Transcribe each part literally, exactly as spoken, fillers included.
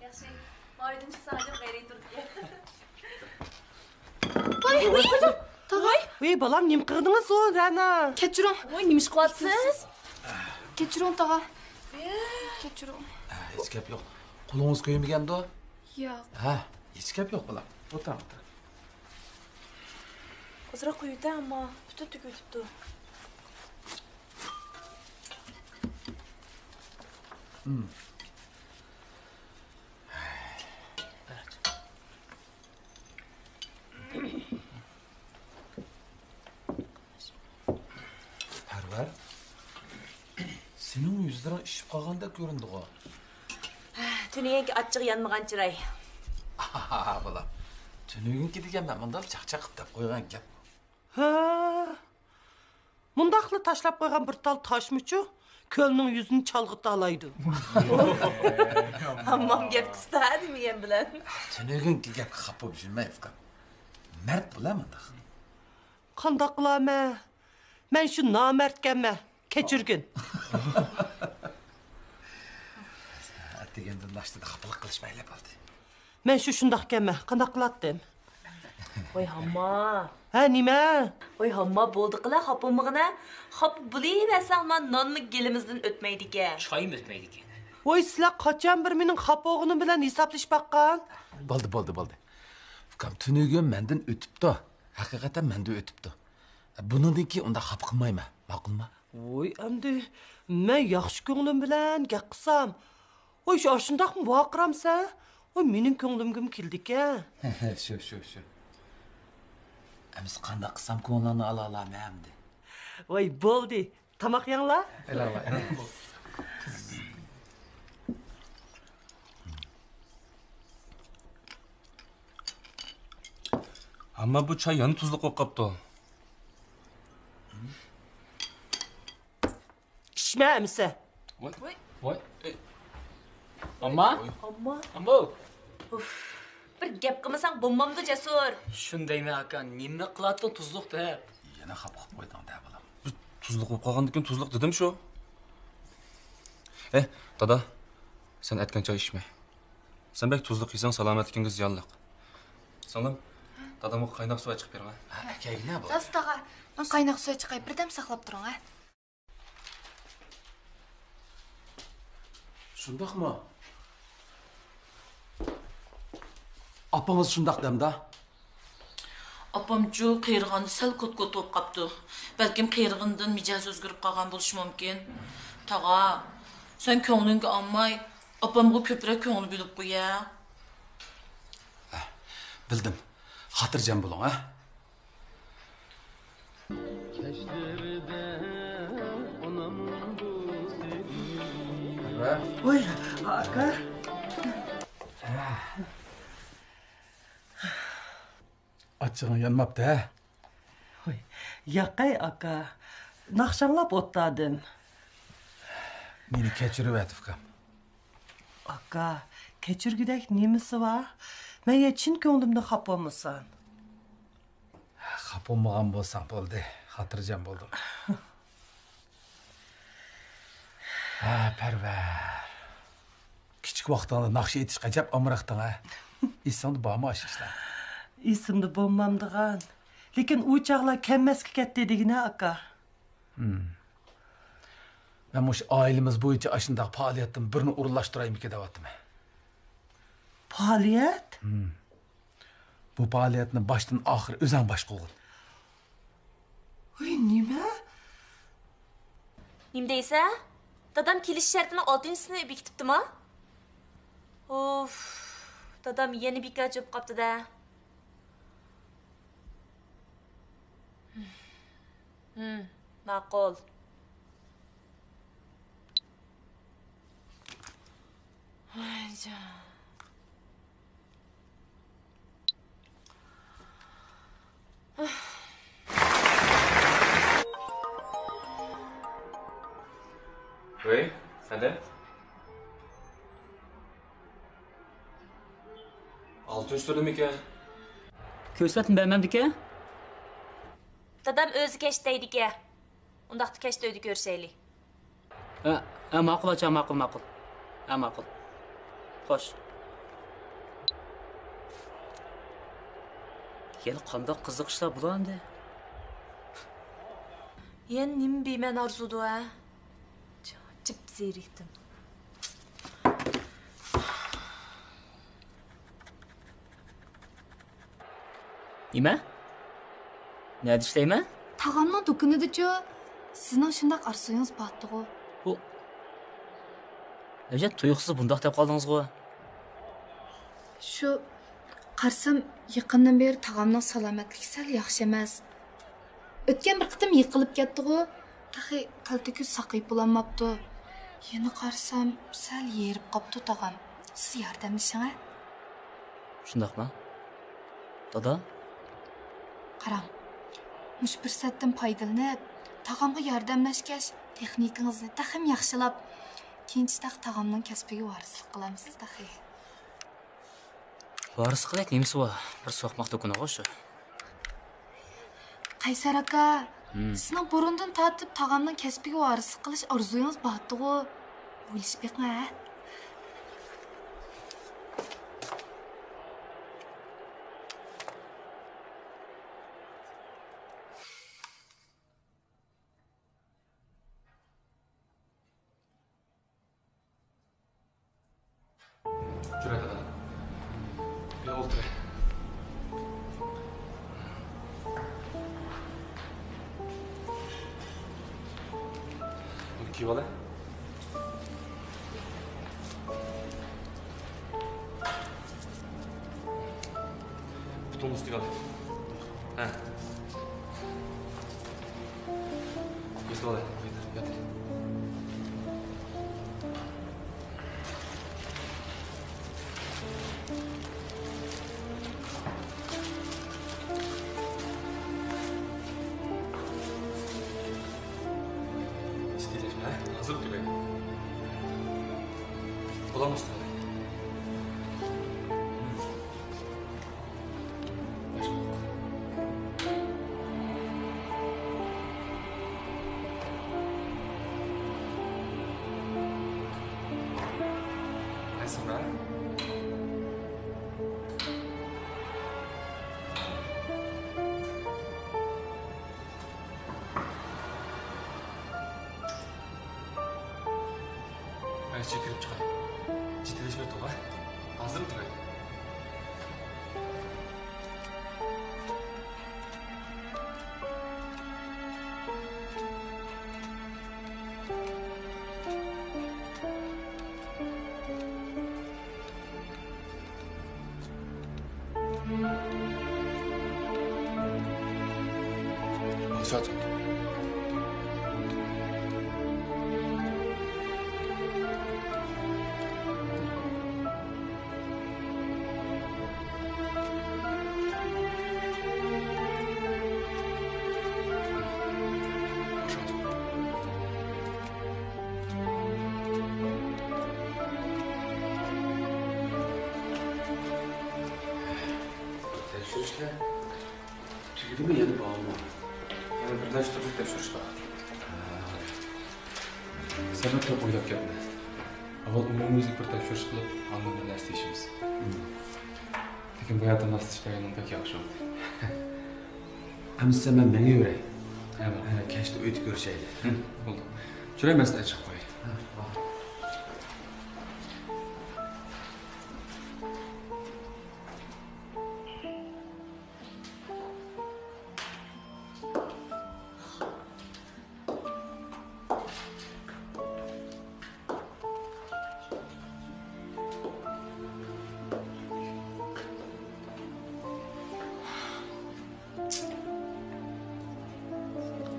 ياخشى. ماۋۇ يەردىن چىقساڭ ئەجەب غەيرىي تۇرىدىكەن. ۋاي، ۋاي، ھاجام، تاغاي. ۋاي، بالام، نېمە قىلدىڭىز ئۇ، رەنا؟ كەچۈرۈڭ. ۋاي، نېمە ئىش قىلىۋاتىسىز؟ كەچۈرۈڭ، تاغا. كەچۈرۈڭ. ھېچ گەپ يوق. قولىڭىز كۆيمىگەندۇ؟ ياق. ھە، ھېچ گەپ يوق، بالام. ئولتۇر، ئولتۇر. ئازراق قويۇۋېتە، ئەمما پۈتۈن تۆكۈۋېتىپتۇ. پەرۋەر، سېنىڭ يۈزلىرىڭ ئىششىپ قالغاندەك كۆرۈندىغۇ؟ تۈنۈگۈنكى ئاچچىقى يانمىغان چىراي. ئاھا، بالام. تۈنۈگۈنكى دېگەن مەن مۇنداق چاقچاق قىلىپ دەپ قويغان گەپ. ھە، مۇنداقلا تاشلاپ قويغان بىر تال تاشمۇچۇ كۆلنىڭ يۈزىنى چالغىتالايدۇ. ھاممام گەپ قىستا دېمىگەن بىلەن. تۈنۈگۈنكى گەپكە خاپا بولۇپ يۈرمەي، ئۇكام. مەرد بولا مۇنداق. قانداق قىلامەن؟ مەن شۇ نامەردكەنمەن. كەچۈرگىن. ئەتىگەندىن باشلىدى، خاپىلىق قىلىشمايلى بولدى. مەن شۇ شۇنداقكەنمەن. قانداق قىلاتتىم؟ ۋاي ھامما. ھە، نېمە؟ ۋاي ھامما، بولدى قىلە، خاپا بولمىغىنە. خاپا بولۇۋەرسەڭ، مانا نانمۇ گېلىمىزدىن ئۆتمەيدىكەن. چايمۇ ئۆتمەيدىكەن. ۋاي، سىلەر قاچان بىر مېنىڭ خاپا بولغىنىم بىلەن ھېسابلىشىپ باققان؟ بولدى، بولدى، بولدى. ئۇكام، تۈنۈگۈن مەندىن ئۆتۈپتۇ. ھەقىقەتەن مەندىن ئۆتۈپتۇ. بۇنىڭدىن كېيىن ئۇنداق خاپا قىلمايمەن، ماقۇلمۇ؟ ۋوي، ئەمدى مەن ياخشى كۆڭلۈم بىلەن گەپ قىلسام، ۋوي، شۇ ئاشۇنداقمۇ ۋارقىرامسەن؟ ۋوي، مېنىڭ كۆڭلۈمگىمۇ كېلىدىكەن. شۇ، شۇ، شۇ. ئەمىسە قانداق قىلسام كۆڭلۈڭنى ئالالامەن ئەمدى؟ ۋوي، بولدى. تاماق يەڭلار. ئەمما بۇ چاي يەنە تۇزلۇق بولۇپ قاپتۇ. ئىچمە ئەمىسە. ۋاي. ۋاي. ۋاي. ئەي. ئامما؟ ئامما. ئامما. ئۇف. بىر گەپ قىلمىساڭ بولمامدۇ، جەسۇر؟ شۇنى دەيمەن، ئاكا. نېمە قىلاتتىڭ تۇزلۇق دەپ؟ يەنە خاپا قىلىپ قويدۇڭ دە، بالام. بىر تۇزلۇق بولۇپ قالغاندىكىن تۇزلۇق دېدىم شۇ. ئە، دادا، سەن ئەتكەن چاي ئىچمە. سەن بەك تۇزلۇق يېسەڭ سالامەتلىكىڭگە زىيانلىق. سىڭلىم، دادامغا قايناق سۇ ئەچىقىپ بېرىڭ، ھە؟ ھە، ئەكەيلى، بولدى. راست، تاغا. مەن قايناق سۇ ئەچىقاي، بىردەم ساقلاپ تۇرۇڭ، ھە؟ شۇنداقمۇ؟ ئاپىڭىز شۇنداق دەمدا؟ ئاپامچۇ قېرىغاندا سەل كوت-كوت بولۇپ قاپتۇ. بەلكىم قېرىغىنىدىن مىجەزى ئۆزگىرىپ قالغان بولۇشى مۇمكىن. تاغا، سەن كۆڭلۈڭگە ئالماي، ئاپامغا كۆپرەك كۆڭۈل بۆلۈپ قويە. ھە، بىلدىم. خاتىرجەم بولۇڭ، ھە؟ ۋاي، ئاكا. ئاچچىقىڭ يانماپتۇ، ھە؟ ۋاي، ياقەي، ئاكا. ناخشا ئاڭلاپ ئولتۇردۇم. مېنى كەچۈرۈۋەت، ئۇكام. ئاكا، كەچۈرگۈدەك نېمىسى بار؟ مەن يا چىن كۆڭلۈمدىن خاپا بولمىسام. خاپا بولمىغان بولساڭ بولدى، خاتىرجەم بولدۇم. ھە، پەرۋەر. كىچىك ۋاقتىڭدا ناخشا ئېيتىشقا ئەجەب ئامراقتىڭ، ھە؟ ئېسىڭدە بارمۇ ئاشۇ ئىشلار؟ ئېسىمدە بولمامدىغان. لېكىن ئۇ چاغلار كەلمەسكە كەتتى دېگىنە، ئاكا. ھىم. مەن مۇشۇ ئائىلىمىز بويىچە ئاشۇنداق پائالىيەتتىن بىرنى ئورۇنلاشتۇرايمىكىن دەۋاتىمەن. پائالىيەت؟ ھىم. بۇ پائالىيەتنى باشتىن ئاخىر ئۆزۈڭ باشقۇرغىن. ۋاي، نېمە؟ نېمە دەيسەن؟ دادام كېلىش شەرتىنىڭ ئالتىنچىسىنى بېكىتىپتىما؟ ئۇف، دادام يەنە بىكار چۆپ قاپتۇ-دە. ھىم، ماقۇل. ۋاي جان. ۋەي، ھەدە. ئالتىنچى تۇردىمىكەن؟ كۆرسەتمە بەرمەمدىكەن؟ دادام ئۆزى كەچتە دەيدىكەن. ئۇنداقتا كەچتە ئۆيدە كۆرۈشەيلى. ھە، ھە، ماقۇل، ئاچا، ماقۇل، ماقۇل. ھە، ماقۇل. خوش. يەنە قانداق قىزىق ئىشلار بولار ئەمدى؟ يەنە نېمە بىمەنە ئارزۇدۇ، ھە؟ جىپ زېرىكتىم. نېمە؟ نەدە ئىشلەيمەن؟ تاغامنىڭ دۇكىنىدىچۇ. سىزنىڭ شۇنداق ئارزۇيىڭىز بارتتىغۇ. بۇ، ئەجەب تۇيۇقسىز بۇنداق دەپ قالدىڭىزغۇ. شۇ، قارىسام، يېقىندىن بېرى تاغامنىڭ سالامەتلىكى سەل ياخشى ئەمەس. ئۆتكەن بىر قېتىم يىقىلىپ كەتتىغۇ. تېخى كالتە كۆز ساقىيىپ بولالماپتۇ. يەنە قارىسام، سەل ھېرىپ قاپتۇ تاغام. سىز ياردەملىشىڭە. شۇنداقمۇ؟ دادا؟ قاراڭ، مۇشۇ پۇرسەتتىن پايدىلىنىپ، تاغامغا ياردەملەشكەچ، تېخنىكىڭىزنى تېخىمۇ ياخشىلاپ، كېيىنچە تېخى تاغامنىڭ كەسپىگە ۋارىسلىق قىلامسىز تېخى. ۋارىسلىق قىلىش نېمىسى بار؟ بىر سوقماق دۇكىنىغۇ شۇ. قەيسەر ئاكا، ھىم. سىزنىڭ بۇرۇندىن تارتىپ تاغامنىڭ كەسپىگە ۋارىسلىق قىلىش ئارزۇيىڭىز بارتتىغۇ؟ ئويلىشىپ بېقىڭ، ھە؟ جۈرئەت قىلىڭ. بىر ئولتۇرۇڭ. بۇنى كىيىۋالە. پۇتۇڭنى ئۈستىگە ئال. ھە. يېتىۋالە. يات. ئىشتىلەشمە، ھە؟ ھازىر تۈگەي. قولۇڭنى ئۈستىگە. مەن ئىچىگە كىرىپ چىقاي. جىددىيلەشمەي تۇرغا. ھازىرلا تۈگەي. تەكشۈرۈشلەر تۈگىدىمۇ يەنە بارمۇ؟ يەنە بىر نەچچە تۈرلۈك تەكشۈرۈش بار. سەن بىر توپ ئويلاپ كەتمە. ئاۋۋال ئومۇميۈزلۈك بىر تەكشۈرۈش قىلىپ، ئاندىن بىر نەرسە دېيىشىمىز. لېكىن بۇ يەردە ماسلىشىپ بەرگىنىڭ بەك ياخشى بولدى. ئەمىسە مەن مېڭىۋېرەي. ھە، بولدى. ھە، كەچتە ئۆيدە كۆرۈشەيلى. ھە، بولدى. چۈرەي مەن سىزنى ئەچىقىپ قوياي. ھە، بار.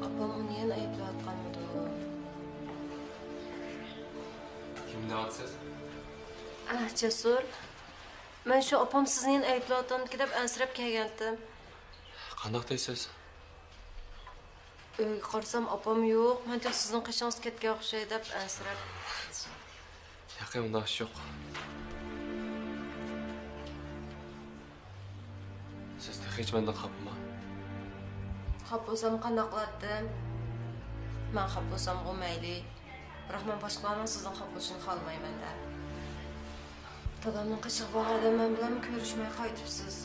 ئاپام ئۇنى يەنە ئەيىبلەۋاتقانمىدۇ؟ كىم دەۋاتىسىز؟ ئەھ، جەسۇر. مەن شۇ ئاپام سىزنى يەنە ئەيىبلەۋاتامدىكى دەپ ئەنسىرەپ كەلگەنتىم. قانداق دەيسىز؟ ئۆيگە قارىسام ئاپام يوق، مەن تېخى سىزنىڭ قېشىڭىزدا كەتكەن ئوخشاي دەپ ئەنسىرەپ. ياقى، ئۇنداق ئىش يوق. سىز تېخىچە مەندىن خاپىمۇ؟ خاپا بولسام قانداق قىلاتتىم؟ مەن خاپا بولسامغۇ مەيلى. بىراق مەن باشقىلارنىڭ سىزنىڭ خاپا بولۇشىنى خالىمايمەن-دە. دادامنىڭ قېشىغا بارغاندا مەن بىلەنمۇ كۆرۈشمەي قايتىپسىز.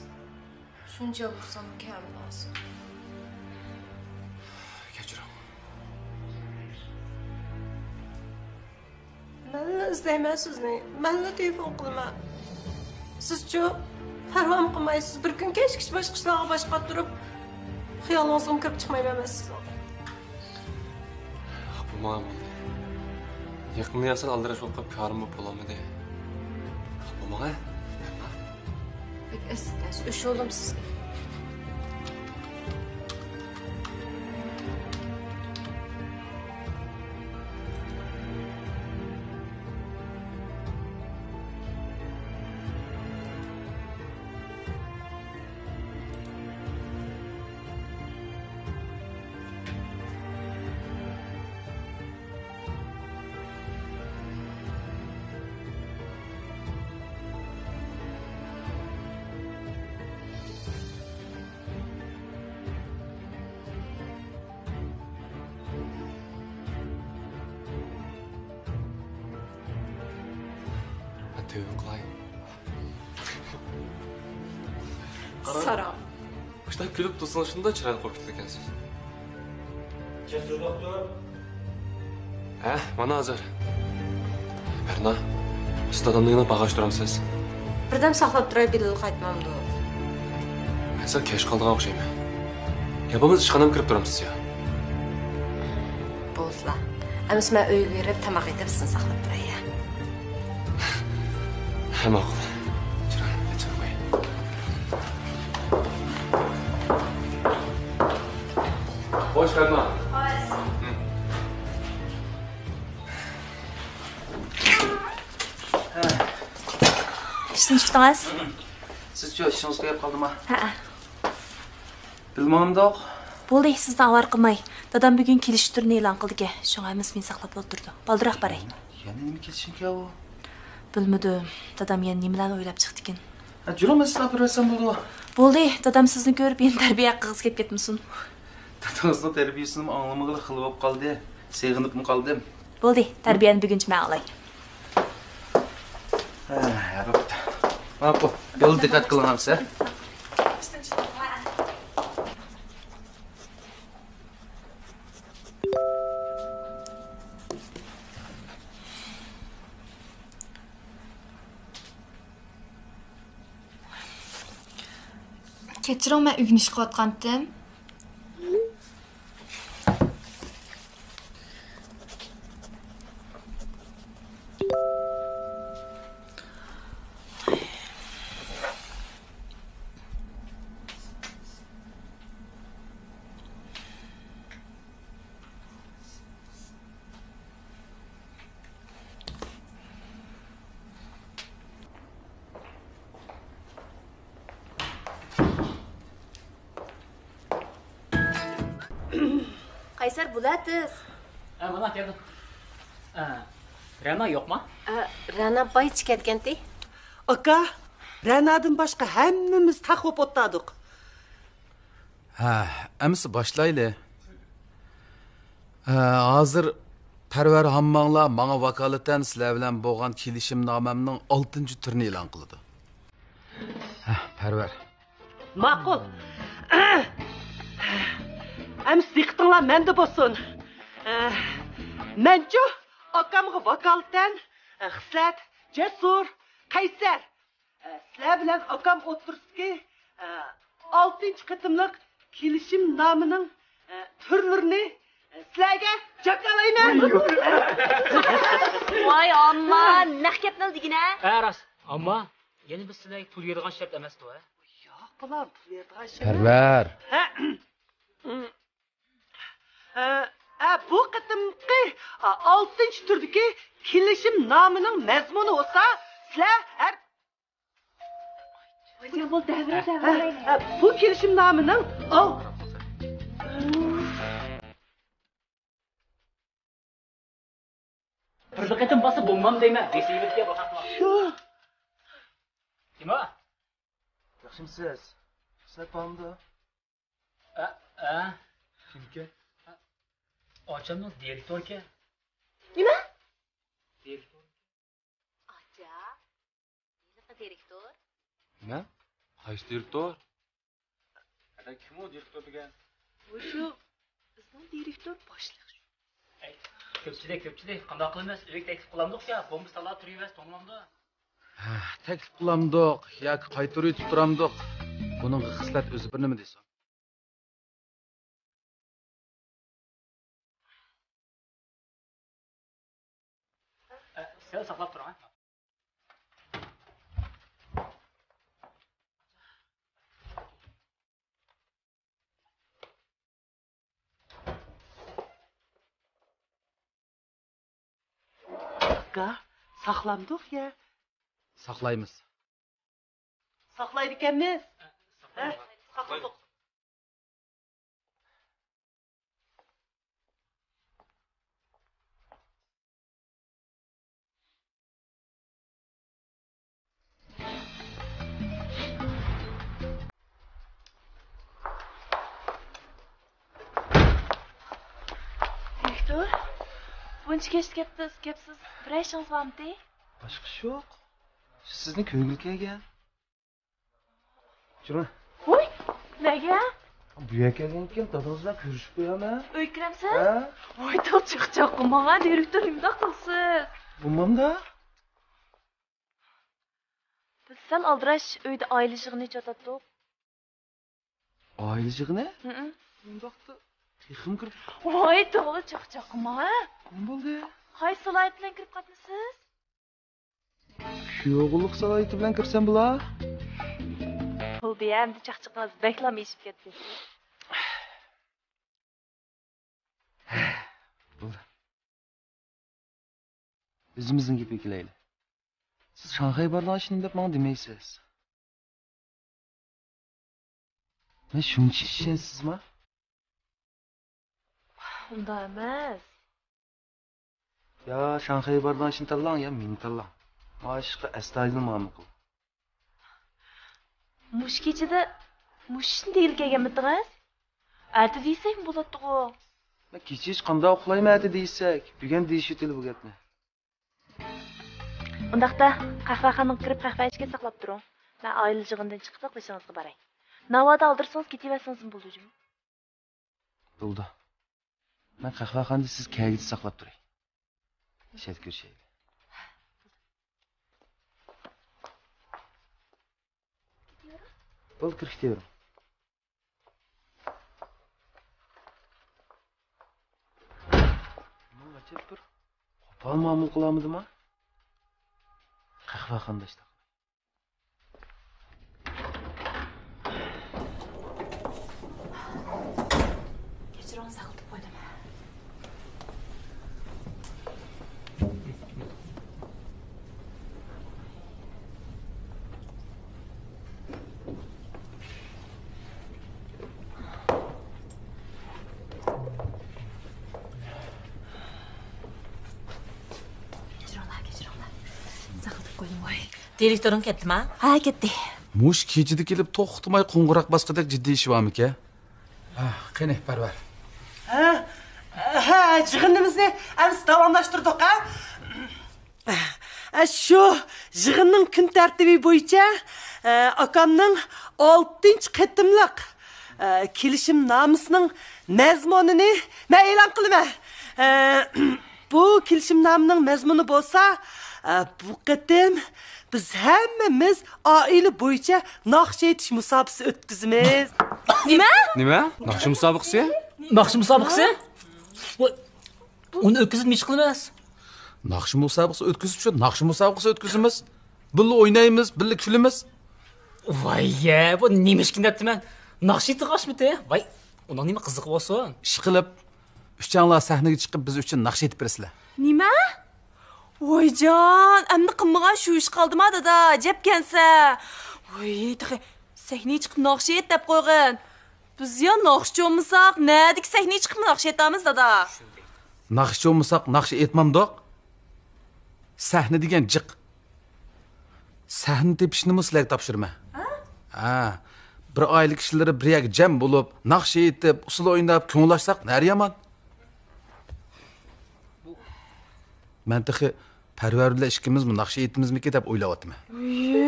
شۇنچە يالۋۇرسام كەلمەسۇن. كەچۈرۈڭ. مەنلا ئىزدەيمەن سىزنى، مەنلا تېلېفون قىلىمەن. سىزچۇ؟ پەرۋامۇ قىلمايسىز. بىر كۈن كەچكىچە باشقا ئىشلارغا باش قاتۇرۇپ، خىيالىڭىزغىمۇ كىرىپ چىقمايمەن مەن سىزنىڭ. خاپا بولماڭ، بولدى. يېقىندا ياسان ئالدىراش بولۇپ قېلىپ كارىم بولۇپ بولالمىدى. خاپا بولماڭ، ھە؟ بەك ئەسكى ئىش بولدىم سىزگە. تۆۋە قىلاي. سارا. مۇشۇنداق كۈلۈپ تۇرسىڭىز شۇنداق چىرايلىق بولۇپ كېتىدىكەنسىز. جەسۇر دوختۇر. ھە، مانا ھازىر. بەرنا، سىز دادامنى يەنە باغاشتۇرامسىز؟ بىردەم ساقلاپ تۇراي، بىللە قايتمامدۇ؟ مەن سەل كەچ قالدىغان ئوخشايمەن. يا بولمىسا ئىشخانامغا كىرىپ تۇرامسىز يا؟ بولسىلا. ئەمىسە مەن ئۆيگە بېرىپ تاماق ئېتىپ سىزنى ساقلاپ تۇراي يا. ھە، ماقۇل. چىراي، چىراي. خوش، بەرنا. خوش. ئىشتىن چىقتىڭىز؟ سىزچۇ، ئىشىڭىز تۈگەپ قالدىما؟ ھەئە. بىلمىغاندۇق. بولدى، سىزنى ئاۋارە قىلماي. دادام بۈگۈن كېلىش تۈرىنى ئېلان قىلدىكەن، شۇڭا ھەممىسى مېنى ساقلاپ ئولتۇردى. بالدۇرراق باراي. يەنە نېمە كېلىشىمكەن ئۇ؟ بىلمىدىم. دادام يەنە نېمىلەرنى ئويلاپ چىقتىكىن. ھە، جۇرۇڭ، مەن سىزنى ئاپىرىۋەتسەم بولىدۇ. بولدى، دادام سىزنى كۆرۈپ يەنە تەربىيە ھەققىگە كېلىپ كەتمىسۇن. دادىڭىزنىڭ تەربىيىسىنىمۇ ئاڭلىمىغىلى خېلى بولۇپ قالدى. سېغىنىپمۇ قالدىم. بولدى، تەربىيەنى بۈگۈنچە مەن ئالاي. ھە، بوپتۇ. ماقۇل. يولدا دىققەت قىلىڭ ئەمىسە. كەچۈرۈڭ، مەن ئۆگىنىش قىلىۋاتقانتىم. قەيسەر، بۇلە تېز. ھە، مانا كەلدىم. ھە، رەنا يوقما؟ ھە، رەنا بايىچە كەتكەنتى. ئاكا، رەنادىن باشقا ھەممىمىز تاق بولۇپ ئولتۇردۇق. ھە، ئەمىسە باشلايلى. ھە، ھازىر پەرۋەر ھامماڭلار ماڭا ۋاكالىتەن سىلەر بىلەن بولغان كېلىشىمنامەمنىڭ ئالتىنچى تۈرىنى ئېلان قىلىدۇ. ھە، پەرۋەر. ماقۇل. ئەمىسە دىققىتىڭلار مەندە بولسۇن. مەنچۇ ئاكامغا ۋاكالىتەن خىسلەت، جەسۇر، قەيسەر، سىلەر بىلەن ئاكام ئوتتۇرىسىدىكى ئالتىنچى قېتىملىق كېلىشىمنامىنىڭ تۈرلىرىنى سىلەرگە جاكارلايمەن. ۋاي ئامما، نەق گەپنى دېگىنە. ھە، راست. ئامما، يەنە بىز سىلەرگە پۇل بېرىدىغان شەرت ئەمەستۇ، ھە؟ ياق، بالام، پۇل بېرىدىغان شەرت. پەرۋەر. ھە. ھە، ھە، بۇ قېتىمقى، ھە، ئالتىنچى تۈردىكى كېلىشىمنامىنىڭ مەزمۇنى بولسا، سىلەر ھەر، ھە، ھە، بۇ كېلىشىمنامىنىڭ ئال-، بىر قېتىم باسسا بولمام دەيمەن، بېسىۋېتىپ باقاقلا. شۇ. كىم ئۇ؟ ياخشىمسىز؟ سەت بارمىدۇ؟ ئە، ئە. كىمكەن؟ ئاچامنىڭ دىرېكتورىكەن. نېمە؟ دىرېكتور. ئاچا، ھېلىقى دىرېكتور؟ نېمە؟ قايسى دىرېكتور؟ كىم ئۇ دىرېكتور دېگەن؟ ۋۇشۇ، بىزنىڭ دىرېكتور باشلىق. ئەي، كۆپچىلىك، كۆپچىلىك، قانداق قىلىمىز؟ ئۆيگە تەكلىپ قىلامدۇق يا، بومبا سالا تۇرۇۋەرسە توڭلامدۇ؟ ھە، تەكلىپ قىلامدۇق ياكى قايتۇرۇۋېتىپ تۇرامدۇق؟ بۇنىڭغا خىسلەت ئۆزى بىر نېمە دېسۇن. ئە، سەل ساقلاپ تۇرۇڭ، ھە؟ ئاكا، ساقلامدۇق يا؟ ساقلايمىز. ساقلايدىكەنمىز. ھە؟ ساقلىدۇق. دىرېكتور، بۇنچە كەچتە كەپسىز، كەپسىز، بىرەر ئىشىڭىز بارمىدى؟ باشقا ئىش يوق. سىزنى كۆرگىلى كەلگەن. چىقىڭ. ۋوي، نەگە؟ بۇ يەرگە كەلگەن ئىكەن، دادىڭىز بىلەن كۆرۈشۈپ قويامەن. ئۆيگە كىرەمسىز؟ ھە؟ ۋوي، تولا چاقچاق قىلماڭ، دىرېكتور، نېمانداق قىلىسىز؟ بولمامدا. بىز سەل ئالدىراش ئۆيدە ئائىلە يىغىنى ئېچىۋاتاتتۇق. ئائىلە يىغىنى؟ ھىم. بۇنداقتا تېخىمۇ كىرىپ. ۋاي، تولا چاقچاق قىلماڭ، ھە؟ نېمە بولدى؟ قايسى سالاھىيەت بىلەن كىرىپ قاتنىسىز؟ كۈيئوغۇللۇق سالاھىيىتى بىلەن كىرسەم بولا؟ بولدى، ئەمدى چاقچىقىڭىز بەكلا ئېشىپ كەتتى. بولدى. ئۆزىمىزنىڭ گېپىگە كېلەيلى. سىز شاڭخەيگە بارىدىغان ئىشنى نېمە دەپ ماڭا دېمەيسىز؟ مەن شۇنچە ئىشەنسىزما؟ ئۇنداق ئەمەس. يا شاڭخەيگە بارىدىغان ئىشنى تاللاڭ، يا مېنى تاللاڭ. مانا ئىشقا ئەستايىدىل مۇئامىلە قىلىڭ. مۇشۇ كېچىدە مۇشۇ ئىشنى دېگىلى كەلگەنمىدىڭىز؟ ئەتە دېسەكمۇ بولاتتىغۇ. مەن كېچە ھېچ قانداق ئۇخلايمەن ئەتە دېسەك. بۈگۈن دېيىشىۋېتىلى بۇ گەپنى. ئۇنداقتا قەھۋەخانىغا كىرىپ قەھۋە ئىچكەچ ساقلاپ تۇرۇڭ. مەن ئائىلە يىغىنىدىن چىقىپلا بېشىڭىزغا باراي. ناۋادا ئالدىرىسىڭىز كېتىۋەرسىڭىزمۇ بولىدۇ جۇمۇ. بولىدۇ. مەن قەھۋەخانىدا سىز كەلگۈچە ساقلاپ تۇراي. شەرت كۆرۈشەيلى. بولدى، كىرىپ كېتىۋېرىڭ. قوپال مۇئامىلە قىلالمىدىما؟ قەھۋەخانىداشلار. كەچۈرۈڭ، ساقلىتىپ قويدۇم. كەچۈرۈڭلار، كەچۈرۈڭلار. ساقلىتىپ قويدۇم، ۋاي. دىرېكتورۇڭ كەتتىما؟ ھە، كەتتى. مۇشۇ كېچىدە كېلىپ توختىماي قوڭغۇراق باسقۇدەك جىددىي ئىشى بارمىكەن؟ ھە، قېنى، پەرۋەر. ھە، ھە، يىغىنىمىزنى ئەمسە داۋاملاشتۇردۇق، ھە؟ ھە، شۇ يىغىننىڭ كۈن تەرتىپى بويىچە، ئە، ئاكامنىڭ ئالتىنچى قېتىملىق، ئە، كېلىشىمنامىسىنىڭ مەزمۇنىنى مەن ئېلان قىلىمەن. ئە، بۇ كېلىشىمنامىنىڭ مەزمۇنى بولسا، ئە، بۇ قېتىم بىز ھەممىمىز ئائىلە بويىچە ناخشا ئېيتىش مۇسابىقىسى ئۆتكۈزىمىز. نېمە؟ نېمە؟ ناخشا مۇسابىقىسى؟ ناخشا مۇسابىقىسى؟ ۋاي، ئۇنى ئۆتكۈزۈپ نېمە ئىش قىلىمىز؟ ناخشا مۇسابىقىسى ئۆتكۈزۈپ شۇ ناخشا مۇسابىقىسى ئۆتكۈزىمىز. بىللە ئوينايمىز، بىللە كۈلىمىز. ۋاي يە، بۇ نېمە ئىشكىن دەپتىمەن. ناخشا ئېيتىدىغان ئىشمىتى؟ ۋاي، ئۇنىڭ نېمە قىزىقى بولسۇن؟ ئىشقىلىپ، ئۈچەڭلار سەھنىگە چىقىپ بىز ئۈچۈن ناخشا ئېيتىپ بېرىسىلەر. نېمە؟ ۋايجان، ئەمدى قىلمىغان شۇ ئىش قالدىما، دادا؟ جەپكەنسە. ۋاي، تېخى سەھنىگە چىقىپ ناخشا ئېيت دەپ قويغىن. بىز يا ناخشىچى بولمىساق، نەدىكى سەھنىگە چىقىپ ناخشا ئېيتامىز، دادا؟ ناخشىچى بولمىساق، ناخشا ئېيتمامدۇق؟ سەھنە دېگەن جىق. سەھنە تېپىشنىمۇ سىلەرگە تاپشۇرىمەن. ھە؟ ھە. بىر ئائىلە كىشىلىرى بىر يەرگە جەم بولۇپ، ناخشا ئېيتىپ، ئۇسسۇل ئويناپ، كۆڭۈل ئاچساق، نەدە يامان. مەن تېخى پەرۋەر بىلەن ئىككىمىزمۇ ناخشا ئېيتىمىزمىكىن دەپ ئويلاۋاتىمەن.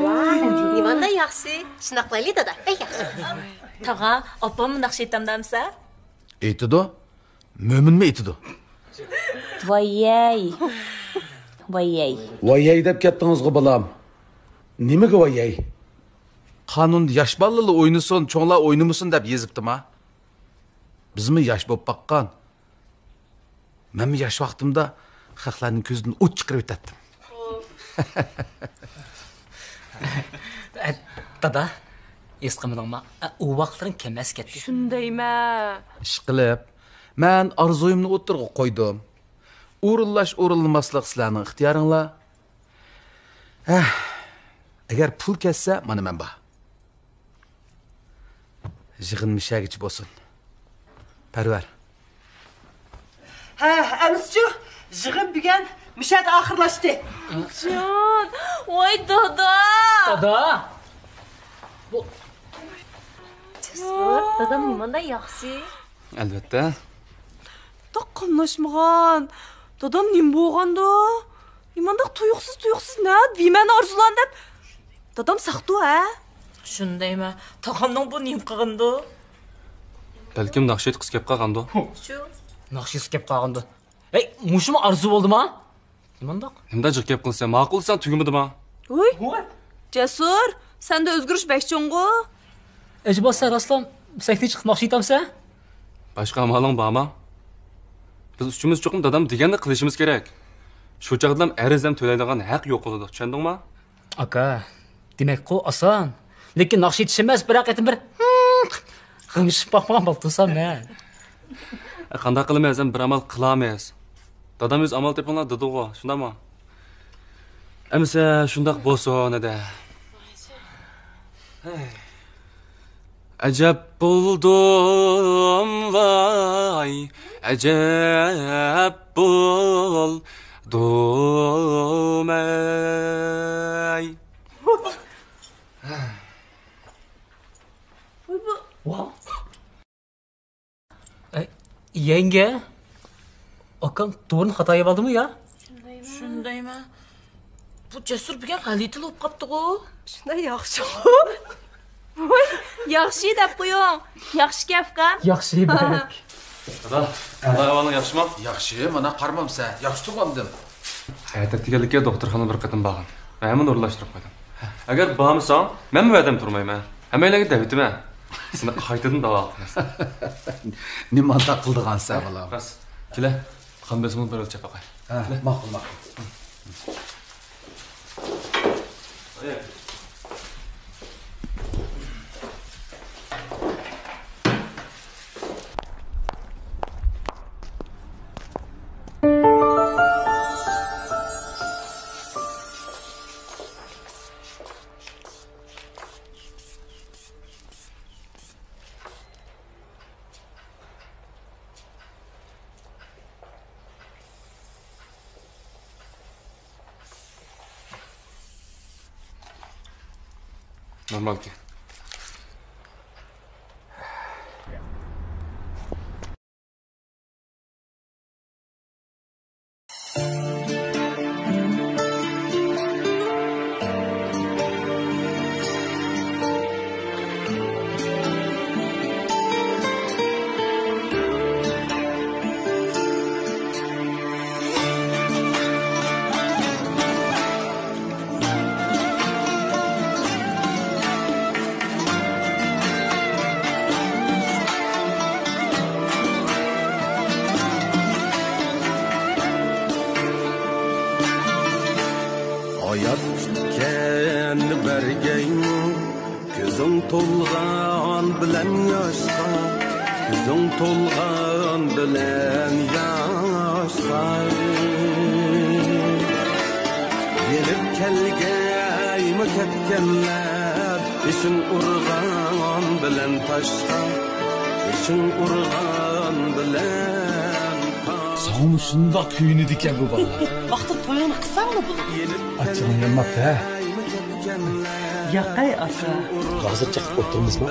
ۋاي، نېمانداق ياخشى. شۇنداق قىلايلى، دادا. بەك ياخشى. تاغا، ئاپاممۇ ناخشا ئېيتامدۇ ئەمسە؟ ئېيتىدۇ. مۆمىنمۇ ئېيتىدۇ. ۋاييەي. ۋاييەي. ۋاييەي دەپ كەتتىڭىزغۇ، بالام. نېمىگە ۋاييەي؟ قانۇندا ياش بالىلار ئوينىسۇن، چوڭلار ئوينىمىسۇن دەپ يېزىپتىما؟ بىزمۇ ياش بولۇپ باققان. مەنمۇ ياش ۋاقتىمدا خەقلەرنىڭ كۆزىدىن ئوت چىقىرىۋېتەتتىم. ئە، دادا، ھېس قىلمىدىڭما؟ ئە، ئۇ ۋاقىتلىرىڭ كەم ئەمەس كەتتى. شۇندايمە. ئىشقىلىپ، مەن ئارزۇيۇمنى ئوتتۇرىغا قويدۇم. ئورۇنلاش، ئورۇنلىماسلىق سىلەرنىڭ ئىختىيارىڭلار. ھە، ئەگەر پۇل كەتسە، مانا مەن بار. يىغىن مۇشەگىچە بولسۇن. پەرۋەر. ھە، ئەمىسىچۇ، يىغىن بۈگۈن مۇشەدە ئاخىرلاشتى. جان، ۋاي دادا. دادا. بۇ جەسۇر، دادام نېمانداق ياخشى. ئەلۋەتتە. داق قاملاشمىغان. دادام نېمە بولغاندۇ؟ نېمانداق تۇيۇقسىز، تۇيۇقسىز، نە بىمەنە ئارزۇلارنى دەپ. دادام ساقتۇ، ھە؟ شۇندايمە. تاغامنىڭ بۇ نېمە قىلغىنىدۇ؟ بەلكىم ناخشا ئېيتقۇسى كەپ قالغاندۇ؟ شۇ. ناخشا ئېيتقۇسى كەپ قالغاندۇ؟ ھەي، مۇشۇمۇ ئارزۇ بولدىما؟ نېمانداق؟ نېمىنداق جىق گەپ قىلىسەن؟ ماقۇل دېسەڭ تۈگىمىدىما؟ ھۇي. جەسۇر، سەندە ئۆزگىرىش بەك چوڭغۇ. ئەجەبا سەن راستلا سەھنىگە چىقىپ ناخشا ئېيتامسەن؟ باشقا ئامالىڭ بارما؟ بىز ئۈچىمىز چوقۇم دادام دېگەننى قىلىشىمىز كېرەك. شۇ چاغدىلا ئەرز ھەم تۆلەيدىغان ھەق يوقىلىدۇ، چۈشەندىڭما؟ ئاكا، دېمەكقۇ ئاسان. لېكىن ناخشا ئېيتىش ئەمەس، بىراق قېتىم بىر غىڭشىپ باقمىغان بولۇپ تۇرسام مەن. قانداق قىلىمىز، ھەم بىر ئامال قىلامىز. دادام ئۆزى ئامال تېپىڭلار دېدىغۇ، شۇنداقمۇ؟ ئەمىسە شۇنداق بولسۇن، ھەدە. ئەجەب بولدۇم ۋاي، ئەجەب بولدۇم ئەي. ۋاھ. ئەي، يەڭگە، ئاكام دورىنى خاتا يەۋالدىمۇ يا؟ شۇندايمەن. بۇ جەسۇر بۈگۈن غەلىتىلا بولۇپ قاپتىغۇ. شۇنداق ياخشىغۇ. ۋاي، ياخشى دەپ قويۇڭ. ياخشىكەن ئۇكام. ياخشى بەك. دادا، ئەھۋالىڭ ياخشىمۇ؟ ياخشى، مانا قارىمامسەن. ياخشى تۇرغانمىدىم. ھەيدەپ دېگەنلىككە دوختۇرخانىغا بىر قېتىم بارغان. مەنمۇ نۇرلاشتۇرۇپ قويدۇم. ئەگەر بارمىساڭ، مەنمۇ ۋەدەمدە تۇرمايمەن. ھەممەيلەنگە دەۋېتىمەن. سېنى قايتىدىن داۋالىتىمىز. نېمانداق قىلىدىغانسەن، بالام؟ راست. كېلە، قان بېسىمىڭنى بىر ئۆلچەپ باقاي. ھە، ماقۇل، ماقۇل. نورمالكەن. ھايات كۈتكەن بەرگەيمۇ، كۆزۈڭ تولغان بىلەن ياشقا، كۆزۈڭ تولغان بىلەن ياشقا. يېنىپ كەلگەيمۇ كەتكەنلەر، بېشىڭ ئۇرغان بىلەن تاشقا، بېشىڭ ئۇرغان بىلەن تاشقا. ساڭىمۇ شۇنداق كۆيۈنىدىكەن بۇ بالىلار. ۋاقتىدا تويۇڭنى قىلساڭمۇ بولىدۇ. ئاچچىقىڭ يانماپتۇ ھە؟ ياقەي ئاكا. ھازىر چېقىپ ئولتۇرىمىزمۇ؟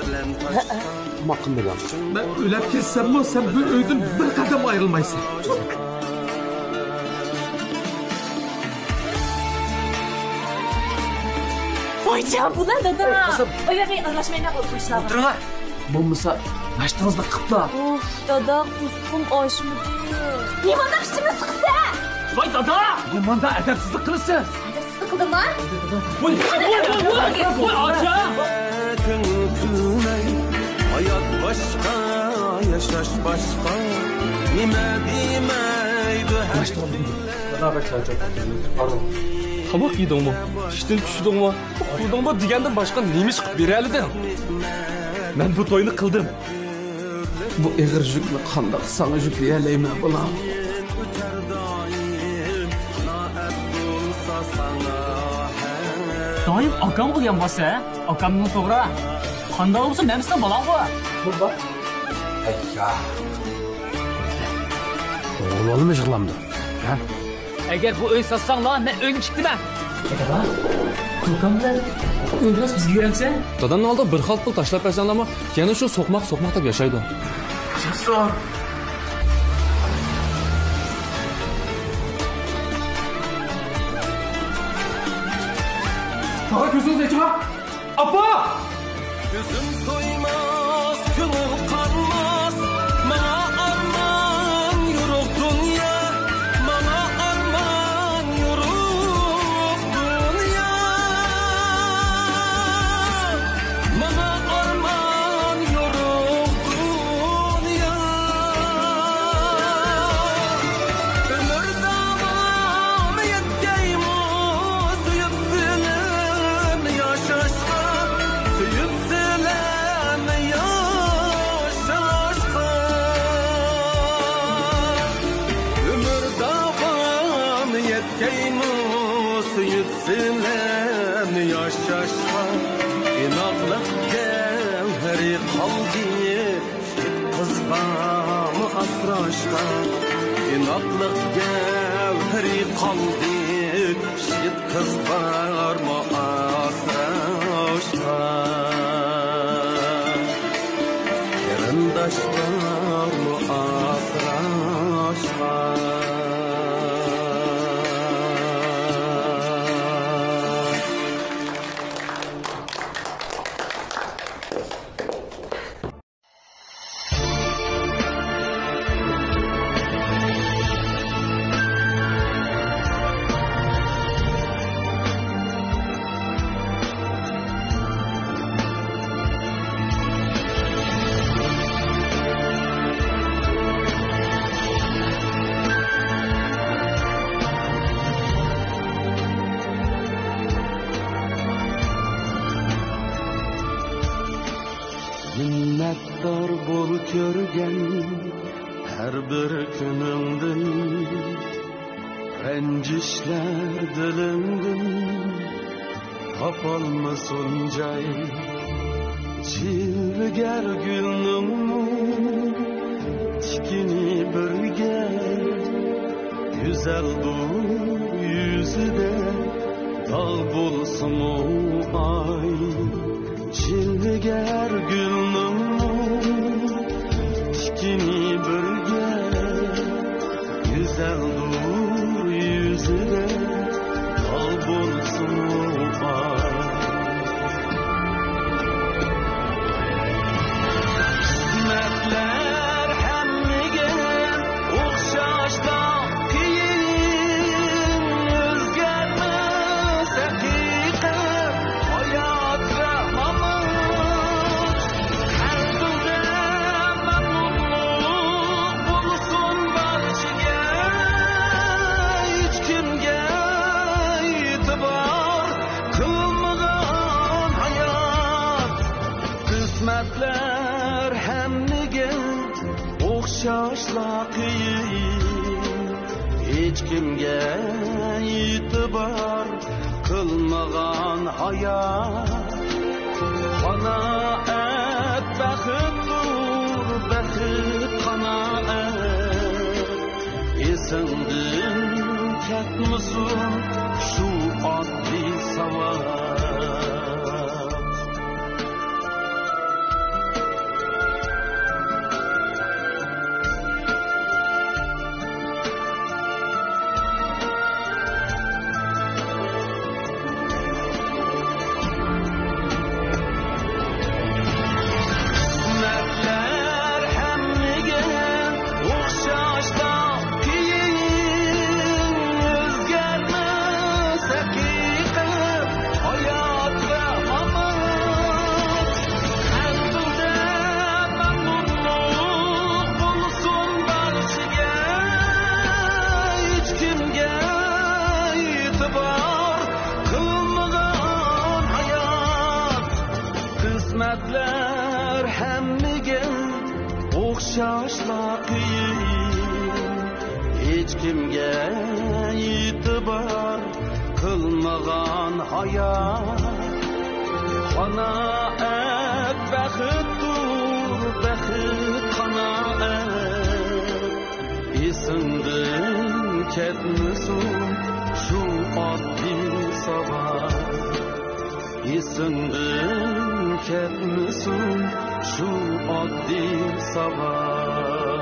ھەئە. تاماق قىلمىدىڭ. مەن ئۆلۈپ كەتسەممۇ، سەن بۇ ئۆيدىن بىر قەدەم ئايرىلمايسەن. ۋايجان، بۇلار دادا. ئاي، قىزىم. ئاياغى ئارىلاشمايلا بۇ ئىشلارغا. ئولتۇرۇڭلار. بولمىسا، ناشتىڭىزنى قىپلا. ئۇھ، دادا، قۇسقۇم ئاچمىدى. نېمانداق ئىچىمنى سىقىسەن؟ ۋاي دادا! نېمانداق ئەدەپسىزلىك قىلىسىز؟ ئەدەپسىزلىك قىلدىمما؟ ۋاي، ۋاي، ۋاي، ۋاي، ۋاي، ئاچا! ھايات باشقا، ياشاش باشقا، نېمە دېمەيدۇ ھەر كۈنلەر. تاماق يېدىڭمۇ؟ چۈشتىن چۈشتۈڭمۇ؟ ئۇخلىدىڭمۇ دېگەندىن باشقا نېمە ئىش قىلىپ بېرەلىدىڭ؟ مەن بۇ توينى قىلدىم. بۇ ئېغىر يۈكنى قانداق ساڭا يۈكلىيەلەيمەن، بالام؟ دائىم ئاكامغا دېگەن بولسا، ئاكامنىڭ توغرا. قانداق بولسا مەن سېنىڭ بالاڭغۇ. بولدى. ھەييا. ئوغۇل بالىمۇ يىغلامدۇ؟ ھە؟ ئەگەر بۇ ئۆي ساتساڭلار، مەن ئۆيدىن چىقتىمەن. ئاكا، ئاكام بىلەن ئۆيدىن بىزگە بېرەمسەن؟ دادامنىڭ ئالدىغا بىر خالتا پۇل تاشلاپ بەرسەڭلارمۇ، يەنە شۇ سوقماق، سوقماق دەپ ياشايدۇ. جەسۇر! تاغا كۆزىڭىزنى ئېچىڭا! ئاپا! كۆزۈم تويماس، كۆڭۈل قانماس، ماڭا ئارمان يورۇق دۇنيا، ماڭا ئارمان يورۇق دۇنيا، ماڭا ئارمان يورۇق دۇنيا. ئۆمۈر داۋامى يەتكەيمۇ، سۆيۈپ سىلەرنى ياشاشقا، سۆيۈپ سىلەرنى ياشاشقا. ئۆمۈر داۋامى يەتكەيمۇ، سۆيۈپ سىلەرنى ياشاشقا. ئىناقلىق گەۋھىرى قالدى. يىگىت قىز بارمۇ ئاسراشقا؟ ئىناقلىق گەۋھىرى قالدى. يىگىت قىز بارمۇ ئاسراشقا؟ قېرىنداش بارمۇ ئاسراشقا؟ مىننەتدار بول كۆرگەن ھەر بىر كۈنۈڭدىن، رەنجىشلەر دىلىڭدىن تاپالمىسۇن جاي. جىلۋىگەر گۈلنىڭمۇ تىكىنى بىرگە، گۈزەلدۇر يۈزىدە داغ بولسىمۇ ئاي. جىلۋىگەر گۈلنىڭمۇ تىكىنى بىرگە، گۈزەلدۇر يۈزىدە داغ بولسىمۇ ئاي. قىسمەتلەر ھەممىگە ئوخشاشلا قىيىن، ئۆزگەرمەس ھەقىقەت، ھايات زامانىمىز. قەلبىڭدە مەمنۇنلۇق بولسۇن بارچىگە، ھېچكىمگە ئېتىبار قىلمىغان ھايات. قىسمەتلەر ھەممىگە ئوخشاشلا قىيىن، ھېچكىمگە ئېتىبار قىلمىغان ھايات. قانائەت بەختتۇر، بەخت قانائەت. ئېسىڭدىن كەتمىسۇن شۇ ئاددىي ساۋات. ياشلار قىيىن، ھېچكىمگە ئېتىبار قىلمىغان ھايات. قانائەت بەختتۇر، بەخت قانائەت. ئېسىڭدىن كەتمىسۇن شۇ ئاددىي ساۋاق. ئېسىڭدىن كەتمىسۇن شۇ ئاددىي ساۋاق.